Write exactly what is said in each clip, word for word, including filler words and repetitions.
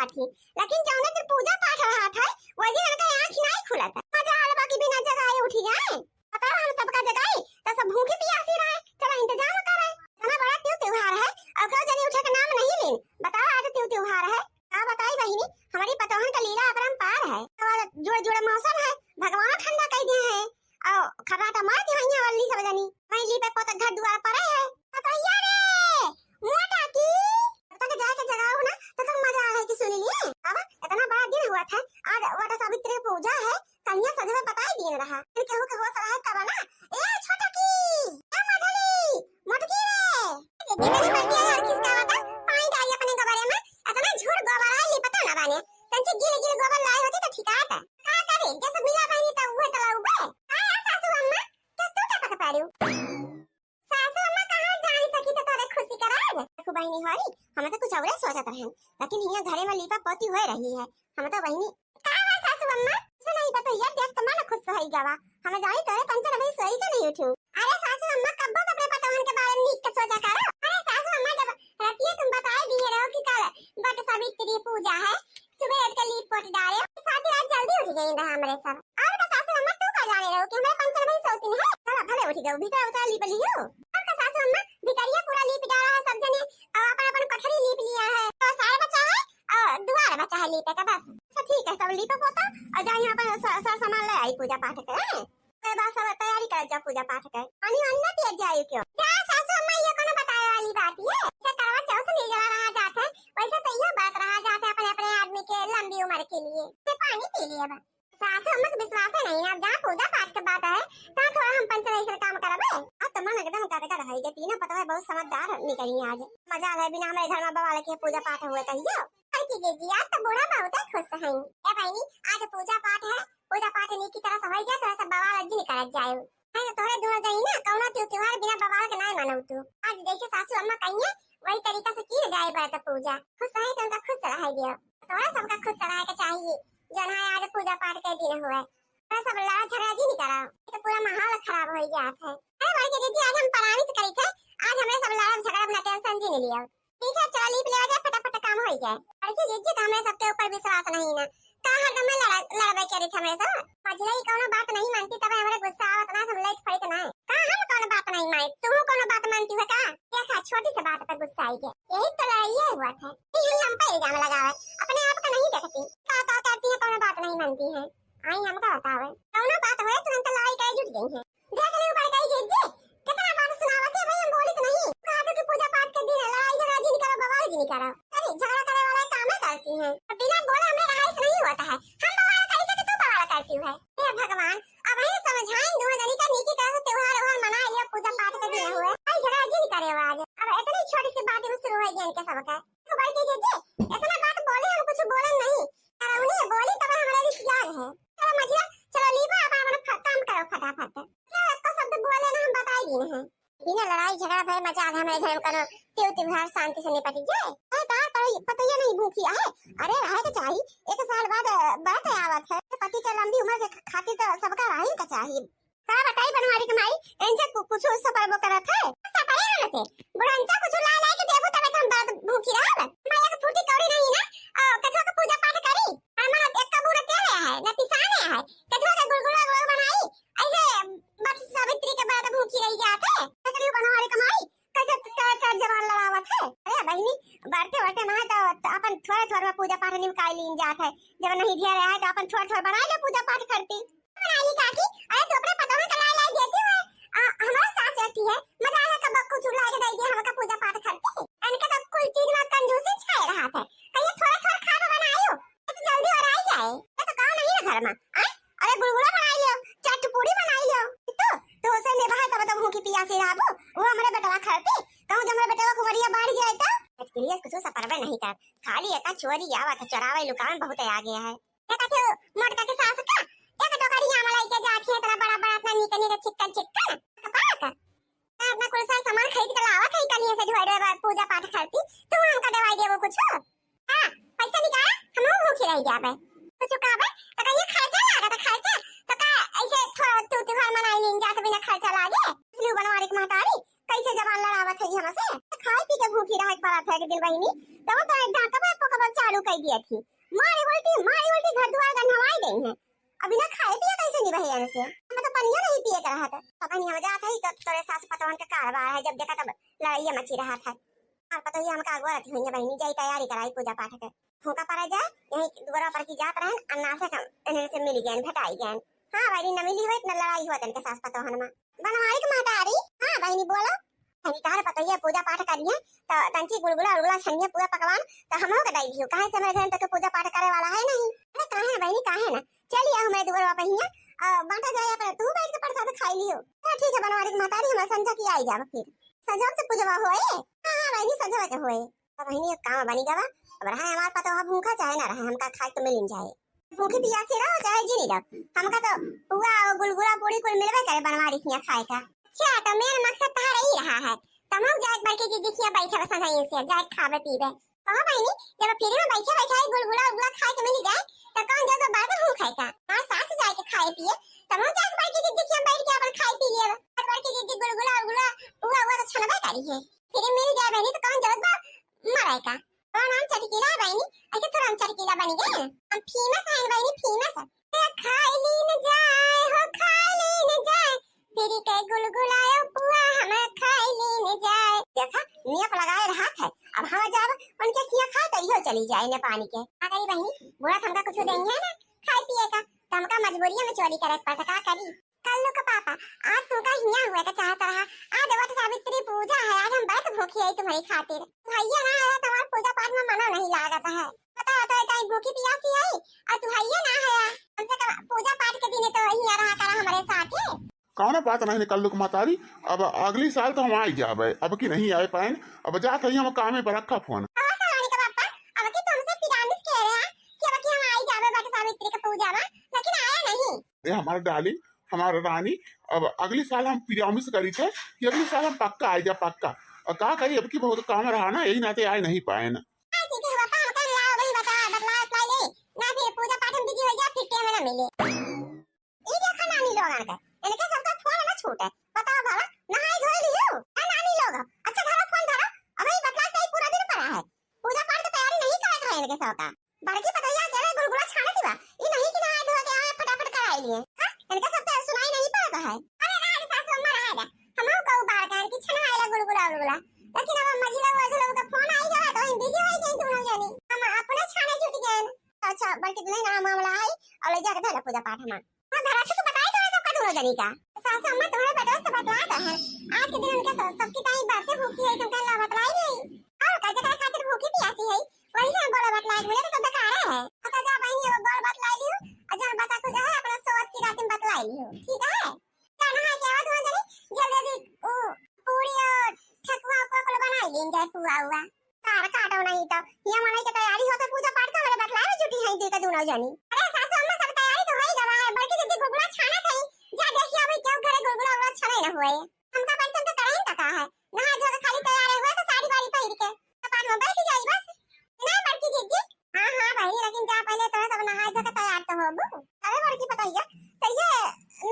थी, लेकिन जौने दिन पूजा पाठ रहत है, वही दिन इनका आँख नाहीं खुलत है। मजाल बा कि बिना जगाए उठी जाए। बतावा, हम सबका जगाई, तो सब भूखी पियासी रहे। चला, इंतजाम करे। इतना बड़ा त्यों त्योहार है, और केहू जनी उठे के नाम नहीं लेन। बतावा, आज त्यों त्योहार है। का बताई बहिनी, हमरी पतोहन का लीला अपरंपार है। और जुड़ जुड़ मौसम है, भगवान ठंडा कई दिए हैं। और खर्राटा मार दी भैया वाली सब जनी। वहीं लीपे पोते घर दुआर परे है। पतोहिया रे, मोटा की। तब तक जाके जगाओ ना, तब तक मजा आ है कि सुन लिए। अब इतना बड़ा दिन हुआ था, आज वट सावित्री पूजा है, कन्या सजवे बताई दिन रहा। फिर केहू के होश रहे तब ना। ए छोटकी, ए मझली, मोटकी रे। ये कितनी बड़की है यार, किसका बता? पानी डाली अपने गोबरे में, इतना झूठ गोबर है, ली पता ना बाने। तंची गिल गिल गोबर लाई होती तो ठीक आता। का करे, जैसे मिला बहनी तब उहे तलाऊ बे। का यार सासू अम्मा, क्या तू टपक पाड़ू? सासू अम्मा कहाँ जान सकी तो तोरे खुशी का राज। देखो बहिनी हरी, हम तो कुछ औरे सोचत रहन, लेकिन हियां घरे में लीपा पोती हो रही है। हम तो बहिनी का बा सासू अम्मा? से नहीं पता यार, देख तो मन खुश होई गवा। हम जानी तोरे पंचर अभी सोई के नहीं उठू। अरे सासू अम्मा, कब्बो तो अपने पतोहन के बारे में नीक के सोचा करो। अरे सासू अम्मा, जब रतिया तुम बताए दिए रहो कि कल वट सावित्री पूजा है, सुबह उठ के लीप पोत डाले, खातिर आज जल्दी उठ गई रहा हमरे सब। और का सासू अम्मा, तू का जाने रहो कि हमरे पंचर भाई सौतीन है? चला भले उठ गयो, भीतर उतर लीप लियो। और का सासू अम्मा, भीतरिया पूरा लीप डाला है सब जने, और अपन अपन कोठरी लीप लिया है। तो सारा बचा है और दुआर बचा है लीपे का बस। अच्छा ठीक है, सब लीपा पोता और जाई अपन स-, सर सामान ले आई पूजा पाठ के। हैं? ओकरे बाद सब तैयारी कर जा पूजा पाठ के। पानी वानी ना पिया जाए क्यों? जा सासू अम्मा, ये कोनो बताए वाली बात है? जैसे करवा चौथ निर्जला रहा जात है, वैसे तो यह व्रत रहा जात है अपने अपने आदमी के लंबी उम्र के लिए। ते पानी पी लिया बा। सासू अम्मा के विश्वास है नहीं ना, जहाँ पूजा पाठ के बात है, तहाँ थोड़ा हम पंचर ऐसा काम करबे। अब तो मन एकदम गदगद है, ये तीनों पतवा बहुत समझदार निकली आज। मजा है, बिना हमारे घर में बवाल के पूजा पाठ हुए कहियो। अरे जीजी, आज तो बूढ़ा बहुत खुश हैं। ए बहनी, आज पूजा पाठ है, पूजा पाठ नीक की तरह से होई जाए, तो ऐसा बवाल जिन करत जाए। है तो तोहरे दोनों जनी ना, कौनो त्यों त्योहार बिना बवाल के नाय मनऊ तू। आज जैसे सासू अम्मा कहिए, वही तरीका से की जाए व्रत पूजा। खुश है तो उनका खुश रहे दियो। तोहरा सबका खुश रहे के चाहिए, जो ना आज पूजा पाठ के दिन हुए। तो सब लड़ा झगड़ा जिन करा, तो पूरा माहौल खराब हो जात है। अरे बड़की जीजी, आज हम परानी से करी थे, आज हमरे सब लड़ा झगड़ा अपना टेंशन जिन लियो। ठीक है, चला लीप लेवा जाए, फटाफट काम हो जाए। बड़की जीजी, तो हमरे सबके ऊपर विश्वास नहीं ना, का हरदम में लड़ा, लड़बे करी थे हमरे सब? मझिला ई कौनो बात नहीं मानती, तबे हमरे गुस्सा आवत ना, हम लइट फड़ित ना। का हम कौनो बात नहीं मानी, तू कौनो बात मानती है का? देखा, छोटी से बात पे गुस्सा आई के, यही तो लड़ाई हुआ था। ये हम पे इल्जाम लगावे, अपने आप का नहीं देखती, का का करती है, कौनो बात नहीं मानती है। आई हमका बतावे, कौनो बात होए तुरंत लड़ाई करे जुट गई है। देख लियो बड़काई जीजी, कितना बात सुनावत है भाई, हम बोलित नहीं। कहा तो कि पूजा पाठ के दिन है, लड़ाई झगड़ा जिन करो, बवाल जिन करो। अरे झगड़ा करे वाला काम है करती हैं। अब बिना बोले हमरे रहाइश नहीं होता है। हम बवाल करी थे तो तू बवाल करती है। हे भगवान, अब ही समझाइन दोनों जनी का नीकी तरह से त्योहार व्योहार मना लियो, पूजा पाठ के दिन हुए। लड़ाई झगड़ा जिन करे आज। अब इतनी छोटी सी बात में शुरू हो गया इनके सबका। तो बड़की जीजी, इतना बात बोले हम कुछ बोलन नहीं। अरे उन्हें बोली तब हमारे रिश्तेदार है। चलो मझिया, चलो लीपा, अपन अपन फ-, काम करो फटाफट। क्या एक शब्द बोले ना, हम बताई दी हैं। बिना लड़ाई झगड़ा भय मचा दे हमरे घर में, कोनो त्यों त्योहार शांति से निपट जाए। अरे तार पर पतैया नहीं भूखी है। अरे रहे के चाही, एक साल बाद, अ, व्रत आवत है, पति के लंबी उम्र के खातिर तो सबका रहे के चाही। का बताई बनवारी के माई, इनसे कु-, कुछ सपरबो करत है? सपरे रहते, बुढ़नचा कुछ ला ला के देबू तबे तो हम व्रत भूखी रहब। हमारे एक फूटी कौड़ी नहीं ना, अ, कथुआ के पूजा पाठ करी, हमारा एक कबूर तेल है, न पिसाने है, कथुआ के गुलगुला गुलगुला बनाई, ऐसे बस सावित्री के व्रत भूखी रही जाते। तकरी बनवारी के माई, कैसे कर, कर जवान लड़ावत है? अरे बहिनी, बढ़ते बढ़ते ना तो अपन थोड़े थोड़े में पूजा पाठ निमकाई लीन जात है। जब नहीं दिया रहा है तो अपन थोड़ा थोड़ा बना ले पूजा पाठ करती। बनाई काकी, अरे तू अपने पतोह में कलाई लाई देती है। आ, हमारा सास रहती है, मजा आला कब कुछ ला के दे दिया हमका पूजा पाठ करती। इनके तो कुल चीज में कंजूसी छाए रहा है। कहिए थोड़ा थोड़ा खाब बनायो, ये तो जल्दी और आई जाए। ये तो काम नहीं ना घर में। आय? अरे गुलगुला बनाई लियो, चटपुड़ी बनाई लियो। तो, तो उसे ने बाहर तब तो भूखी पियासी रहबो, वो हमारे बेटवा खाती। कहूँ जब हमारे बेटवा कुमरिया बाढ़ जाए तो? अटकरिया कुछ सपरबे नहीं कर, खाली एका चोरी आवत है, चोरावे लुकावे बहुत आ गया है। देखा थे मोटका के सास का, एक टोकरी आम लेके जात है, इतना बड़ा बड़ा, इतना नीक नीक, चिक्कन चिक्कन, कपाक। इतना कुल सारा सामान खरीद के लावत है, कनिया से ढोए ढोए पूजा पाठ करती, तू हमका देवाई देबो कुछ? हाँ, पैसा निकाला, हम भूखे रह जाबे। कुछ कहबे, तो कहिए खर्चा लागत है, खर्चा, तो का ऐसे थो-, तू त्योहार मनाई लीन जात बिना खर्चा लागे? लू बनवारी के महतारी, कैसे जबान लड़ावत है हमसे? खाए पी के भूखी रहे के पड़त है एक दिन बहिनी, तब तो एक ढाका में पोक सब चालू कर दिया थी, मारे उल्टी, मारे उल्टी, घर दुआर गंधवाई गई है। अभी ना खाए पिए कैसे नहीं बहे इनसे, हम तो पनिया नहीं पिए के रहत। अब हम जात है तो तोरे सास पतवन के कारबार है, जब देखा तब लड़ाइया मची रहत है। और पतोहिया हमका अगुआ रहती हुई है बहिनी, जाई तैयारी कराई पूजा पाठ के। फूंका पड़ा जाए, यही दुआरा पर की जात रहन, अन्ना से हम इन्हें से मिल गए, भेटाई गए। हाँ बहिनी, न मिली हुई, न लड़ाई हुआ तनके सास पतोहन में। बनवारी के महतारी, हाँ बहिनी बोलो। बहिनी तोहरे पतोहिया पूजा पाठ करिए, तो तंची गुलगुला उलगुला छनिए, पूरा पकवान, तो हम हो के दई दियो। काहे से हमारे घर तक पूजा पाठ करे वाला है नहीं। अरे काहे ना बहिनी, काहे ना। चली आओ हमारे दुआरा पर हिया, आ, बांटा जाए पर तू बैठ के प्रसाद खाई लियो। हाँ ठीक है बनवारी के महतारी, हमारे संझा की आई जाब फिर। संझा से पूजवा होए? हाँ, हाँ बहिनी, संझा के होए। तो बहिनी एक काम बनी गवा, अब रहा हमार पतोह भूखा चाहे ना रहे, हमका खाए तो मिल जाए। भूखी पियासी रहो चाहे जिनी रहो, हमका तो पुआ और गुलगुला पूरी कुल मिलबे करे बनवारी खिया खाए का। अच्छा, तो मेन मकसद तहार यही रहा है, तमहू जाए बड़की दीदी खिया बैठे बस सजाइए से जाए खाबे पीबे। कहो बहिनी, जब फ्री में बैठे बैठे ही गुलगुला उलगुला खाए के मिल जाए, तो कौन जरूरत बा बर्गर हूँ खाए का? हमारे साथ जाए के खाए पिए, तमहू जाए बड़की दीदी खिया बैठ के अपन खाए पी लिए। बड़की दीदी गुलगुला उलगुला पुआ हुआ तो छनबे करी है। फ्री मिल जाए बहिनी तो कौन जरूरत बा मरे का? और हम चटकीला है बहिनी, ऐसे थोड़ा हम चटकीला बन गए। हम फेमस हैं बहिनी, फेमस। ए, खाई लीन जाए हो, खाई लीन जाए, फ्री के गुलगुलायो पुआ हम खाई लीन जाए। देखा, नियत लगाए रहत है, अब हम जब उनके खिया खाए तो इहो चली जाए ने पानी के। का करी बहिनी, बुढ़ा हमका कुछ देंगे ना खाए पिए का, तो हमका मजबूरिया में चोरी करे के पड़ता, का करी? कल्लू का पापा, आज तू का हिया हुए का चाहत रहा, आज वट सावित्री पूजा है, आज हम व्रत भूखी है तुम्हारी खातिर। भैया ना आया तो हमार पूजा पाठ में मनो नहीं लागत है। पता है तो कहीं भूखी पियासी है, और तू भैया ना आया, कम से कम पूजा पाठ के दिन तो हिया रहा करा हमारे साथ है। कौनो बात नहीं कल्लू का महतारी, अब अगली साल तो हम आई जाबे, अब की नहीं आए पाएन, अब जात है हम कामे पर रखा फोन। हाँ, सलोनी का पापा, अब की तुमसे पिरामिस कह रहे हैं कि अब की हम आई जाबे वट सावित्री का पूजा में, लेकिन आया नहीं। ए हमार डार्लिंग, हमार रानी, अब अगली साल हम प्रॉमिस करी थे कि अगली साल हम पक्का आए जा, पक्का। और का करी, अब की बहुत काम रहा ना, यही नाते आए नहीं पाए ना। हाँ, ठीक है, पापा, हम कल लाओ, वही बता, बतला, बतला ले। ना फिर पूजा पाठ में बिजी हो जा, फिर टाइम ना मिले। ई देखा नानी लोग आ गए, इनके सबका फोन ना छूटे। बताओ भला, नहाई धोई लियो? ए नानी लोग, अच्छा धरो फोन धरो, अबे बतला के पूरा दिन पड़ा है। पूजा पाठ की तैयारी नहीं करे खाए इनके सबका। बड़की पतोहिया अकेले गुलगुला छानत बा। ई नहीं कि नहाए धोए के आवे फटाफट कराई लिए। हाँ, इनका सब तो सुनाई नहीं पड़ता है। अरे रहा दे सासू अम्मा, रहा दे। हम लोग को बार कहन कि छना आइला गुलगुला उलगुला। लेकिन अब मझिला वो लोग का फोन आई गया तो हम बिजी हो गए दोनों जनी। हम अपने छाने छूट गए। अच्छा, बड़की दुल्हन आ मामला आई और ले जाके धर पूजा पाठ में। हाँ, धरा तो बताई तो सबका दोनों जनी का। सासू अम्मा तुम्हारे बेटवा से बतला तो है। आज के दिन उनके सब, सबकी ताई बातें भूखी है, तुमका ना बतलाई नहीं। और का जकरा खातिर भूखी पियासी है, वही से गोला बतलाई, मुझे तो सब बेकार है। अच्छा जा बहनी, वो गोल बतलाई लियो, और जन बचा कुछ है, अपना सोच की रात में बतलाई लियो, ठीक है? क्या नहा के आवा दोनों जनी, जल्दी जल्दी, ओ, पूरी और ठकुआ उकुआ कुल बनाई लीन जाए, पुआ हुआ। तार काटो नहीं तो, ये मनाई के तैयारी होते पूजा पाठ का, मेरे बतलाए में जुटी है, दी का दोनों जनी। अरे सासू अम्मा, सब तैयारी तो हो ही गवा है, बड़की दीदी गुलगुला छाना थे, जा देखिए अभी क्यों घरे गुलगुला उलगुला छने न हुए। हमका बर्तन तो कराई का है, नहा धो के खाली तैयार हुए तो साड़ी वाड़ी पहन के कपाट में बैठ जाई बस। ना बड़की दीदी, हाँ हाँ बहनी, लेकिन जा पहले तोरा सब नहाए धो के तैयार तो होबू। अरे बड़की पतोहिया, तो ये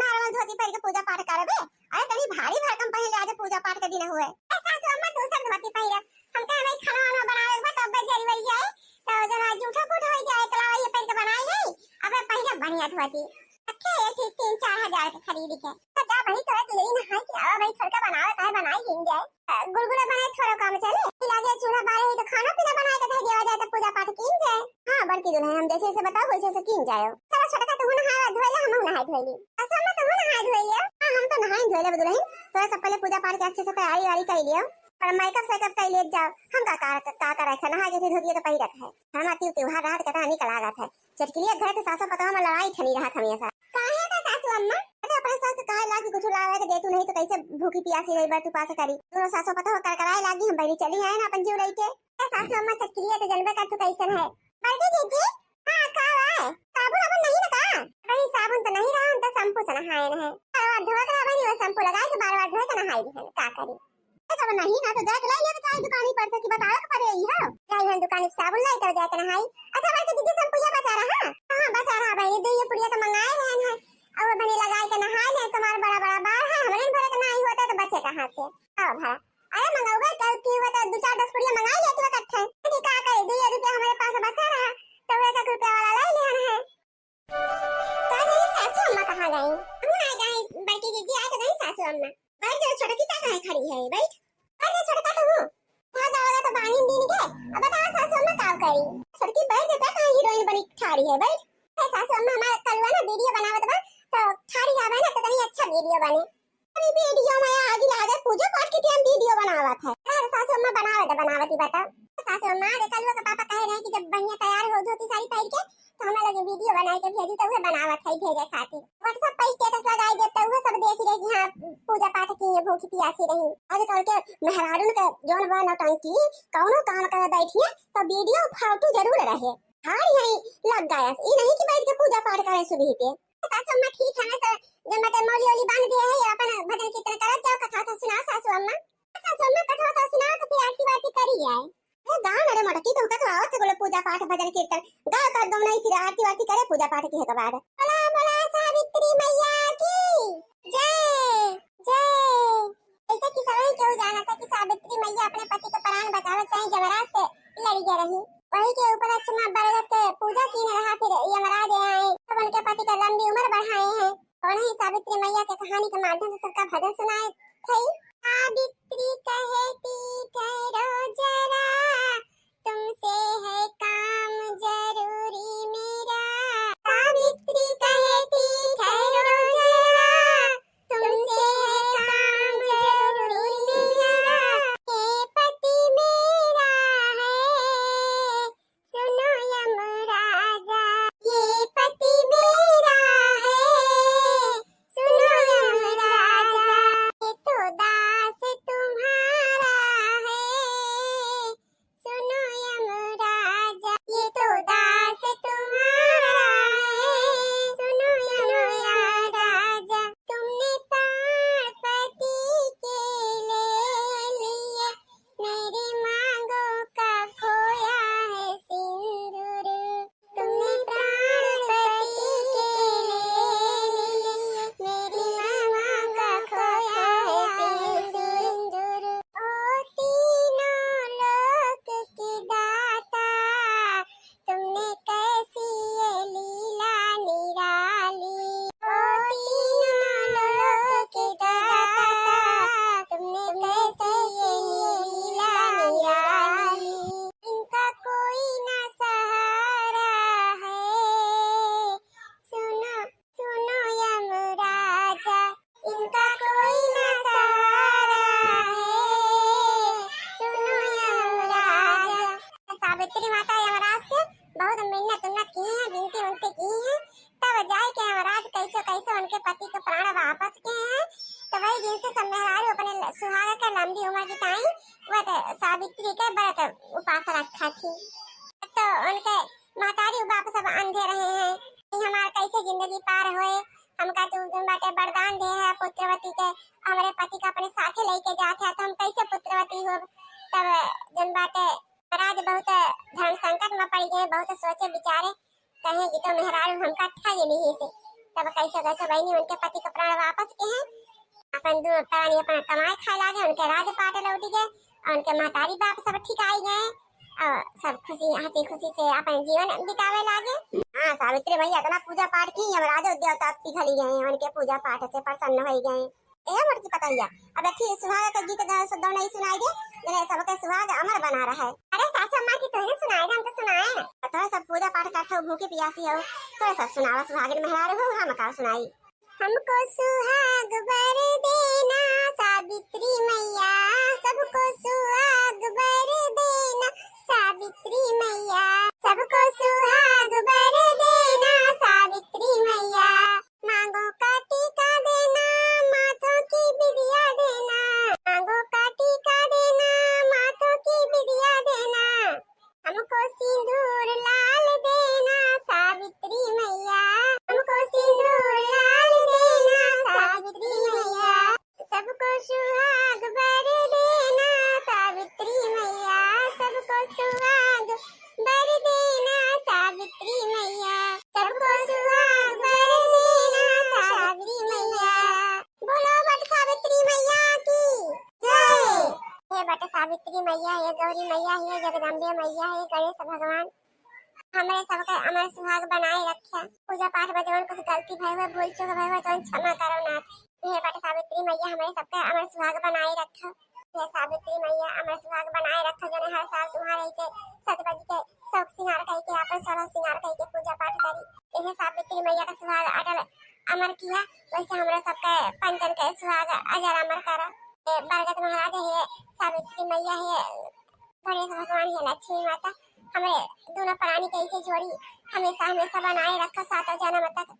नॉर्मल धोती पहन के पूजा पाठ करबे? अरे तनी भारी भरकम पहन ले, आज पूजा पाठ के दिन हुए। ए सासू अम्मा, दूसर धोती पहिरब। हमका हमें खाना वाना बनावे के बा, तब जरी वरी जाए, तो जना जूठा फूट हो जाए, तो लावा ये पहन के बनाई ले। अब पहले बढ़िया धोती। रखे ये ठीक तीन चार हजार के खरीद के। तो जा भाई, तोरा के यही नहाए के आवा भाई, थोड़का बनावे काहे बनाई लीन जाए। अ, गुलगुला बनाए थोड़ा काम चले। लागे चूल्हा बारे है तो खाना पीना बनाए के धर देवा जाए, तो पूजा पाठ कीन जाए। हाँ, बड़की दुल्हन, हम जैसे जैसे बताओ वैसे वैसे कीन जाए। चलो छोटका, तू नहाए धोए ले, हम नहाए धोए ली। अच्छा अम्मा, तू नहाए धोए ले। हाँ, हम तो नहाए धोए ले दुल्हन। तो सब पहले पूजा पाठ के अच्छे से तैयारी वारी कर लियो, और मेकअप सेकअप कर लिए जाओ। हम का, का, का, का करे है, नहा के फिर धोती तो पही रखा है। हम आती त्योहार रात के तनी का लागत है। चटकिलिया घर के सासो पतोह में लड़ाई ठनी रहत हमेशा। काहे का सासू अम्मा? अरे अपने सास के कहे लागी कुछ लावे के दे तू, नहीं तो कैसे भूखी पियासी रही बा तू पास करी। दोनों सासो पतोह करकराए लागी, हम बहनी चली आए ना अपन जीव लेके। ए सासू अम्मा, चटकिलिया तो जनबे कर तू कैसन है। बड़की जीजी, हाँ का है? साबुन वाबुन नहीं ना का? नहीं साबुन तो नहीं रहा, हम तो शैम्पू से नहाए हैं। बार बार धोए के रहा बहनी, वो शैम्पू लगाए के बार बार धोए के नहाए भी है, का करी? ए, जब नहीं ना तो जाके लाई ले, तो चाहे दुकानी पर से कि बतावे के पड़े ही हो। जाई हम दुकानी से साबुन लाई, तब जाके नहाई। अच्छा, बड़की दीदी, शैम्पू ये बचा रहा? हाँ, बचा रहा बहनी, दो ये पुड़िया तो मंगाए रहन है। और वो बहनी लगाए के नहाए ले, तुम्हारा बड़ा बड़ा बार है, हमरे में भरे के नहीं होता तो बचे कहाँ से? आओ भरा। अरे मंगौबे कल की हुआ तो दो चार दस पुड़िया मंगाई लेती इकट्ठे। अरे का करे, दो ये रुपया हमारे पास अम्मा, बैठ जा, छोटकी का काहे खड़ी है, बैठ। बैठ जा छोटका तू। बहुत ज्यादा तो बानी दिन के, अब बता सासू अम्मा का करी। छोटकी बैठ जा, का काहे हीरोइन बनी ठाड़ी है, बैठ। ए सासू अम्मा, हमार कलुआ ना वीडियो बनावत बा, तो ठाड़ी आवे ना तो तनी अच्छा वीडियो बने। अरे वीडियो में आगी लागे, पूजा पाठ के टाइम वीडियो बनावत है। अरे सासू अम्मा बनावे दे, बनावत ही बताओ। सासू अम्मा, अरे कलुआ के पापा कहे रहे कि जब बढ़िया तैयार हो धोती साड़ी पहन के तो हमें लगे वीडियो बनाए के भेजी, तो उहे बनावत है भेजे खातिर। WhatsApp पे status लगाई दे तो उहे सब देख रहे कि हाँ पूजा पाठ की है, भूखी पियासी रही। आजकल के मेहरारून के जौन बा नौटंकी, कौनो काम करे बैठिए तो वीडियो फालतू जरूर रहे। हार यही लग गया, ई नहीं कि बैठ के पूजा पाठ करे सुबह के। सासू अम्मा ठीक है, तो जब मटे मौली ओली बांध दिए है, अपन भजन कीर्तन करत जाओ, कथा तो सुनाओ सासू अम्मा। सासू अम्मा कथा तो सुनाओ तो फिर आरती वारती करी जाए। अरे गाँव में रे मोटकी, तुमका तो आवत है बोले पूजा पाठ भजन कीर्तन। गाँव कर दो नहीं, फिर आरती वारती करे पूजा पाठ की है के बाद। बोला बोला सावित्री मैया की जय, जय। जैसे कि सभी केहू जानत है कि सावित्री मैया अपने पति के प्राण बचावे के चाहे जमराज से लड़ी गए रही। वही के ऊपर अक्षमा बरगद के पूजा कीने रहा, फिर यमराज आए, तब उनके पति का लंबी उम्र बढ़ाए हैं। और ही सावित्री मैया के कहानी के माध्यम से सबका भजन सुनाए थे। सावित्री कहे ती ठहरो जरा, तुमसे है काम जरूरी मेरा। सावित्री कहे ती ठहरो जरा, तुमसे है काम जरूरी मेरा। ये पति मेरा है, सुनो यमराजा, ये पति मेरा है, सुनो यमराजा, ये तो दास तुम्हारा है, सुनो यमराजा, ये तो दास तुम्हारा है, सुनो यमराजा, तुमने प्राण पति के ले लिए, मेरी मांगों का खोया है सिंदूर। तुमने प्राण पति के लिए मेरी मांगों का खोया है सिंदूर। ओ तीनों लोक के दाता, तुमने कैसी ये लीला निराली। ओ तीनों लोक के दाता, तुमने कैसी ये लीला निराली। इनका कोई ना सहारा है, सुनो, सुनो यमराजा, इनका कोई ना सहारा है, सुनो यमराजा। सावित्री माता यमराज से बहुत मिन्नत उन्नत की हैं, विनती उनती की हैं, तब जाए के यमराज कैसे कैसे उनके पति के प्राण वापस किए हैं। तो वही दिन से सब मेहरारू अपने ल-, सुहाग के लंबी उम्र की ताई वो तो सावित्री के व्रत उपास रखा थी। तो उनके महतारी बाप सब अंधे रहे हैं कि हमार कैसे जिंदगी पार होए, हमका तू जौन बाटे वरदान दे है पुत्रवती के, हमरे पति का अपने साथे लेके जात है, तो हम कैसे पुत्रवती हो। तब जौन बाटे महाराज बहुत धर्म संकट में पड़ गए, बहुत सोचे विचारे, कहे कि तो मेहरारू हमका ठग लिही से। तब कैसे कैसे बहनी उनके पति का प्राण वापस के हैं, अपन दोनों प्राणी अपन कमाए खाए लागे, उनके राज पाट लौट गए और उनके महतारी बाप सब ठीक आई गए और सब खुशी हंसी खुशी से अपन जीवन बितावे लागे। हाँ, सावित्री मैया इतना पूजा पाठ की, यमराज देवता पिघली गए, उनके पूजा पाठ से प्रसन्न हो गए। ए मोटकी पतोहिया, अब एक ठे सुहाग के गीत गा-, सब दौड़ाई सुनाई दे, जने सबके सुहाग अमर बना रहे। अरे सासू अम्मा की तोहरे सुनाए दे, हम तो सुनाए। तो सब पूजा पाठ करत हो, भूखी पियासी हो, तो सब सुनावा सुहागिन मेहरारू हो, हम का सुनाई। हमको सुहाग बर देना सावित्री मैया, सबको सुहाग बर देना सावित्री मैया, सबको सुहाग बर देना सावित्री मैया। मांगों का टीका देना, माथों की बिंदिया देना, मांगों का टीका देना, माथों की बिंदिया देना। हमको सिंदूर लाल देना सावित्री मैया, हमको सिंदूर लाल देना सावित्री मैया, सबको सुहाग बर देना सावित्री मैया, सबको सुहाग बर देना सावित्री मैया, सबको सुहाग बर देना सावित्री मैया। बोलो बट सावित्री मैया की जय। हे बट सावित्री मैया, हे गौरी मैया, हे जगदम्बे मैया, हे गणेश भगवान। हमरे सबके अमर सुहाग बनाए रखे। पूजा पाठ में जवन कुछ गलती भय हुए, भूल चूक भय हुए, तो क्षमा करो नाथ। हे बट सावित्री मैया, हमरे सबके अमर सुहाग बनाए रखे। हे सावित्री मैया, अमर सुहाग बनाए रखे, जने हर साल तुम्हारे इसे सज बज के शौक सिंगार कई के, आपन सोलह सिंगार कई के पूजा पाठ करी। हे सावित्री मैया का सुहाग अटल अमर किया, वैसे हमरा सबके पंचन के सुहाग अजर अमर करा। हे बरगद महाराज, हे सावित्री मैया, हे गणेश भगवान, हे लक्ष्मी माता, हमरे दोनों प्राणी के इसे जोड़ी हमेशा हमेशा बनाए रखा, सातों जन्म तक।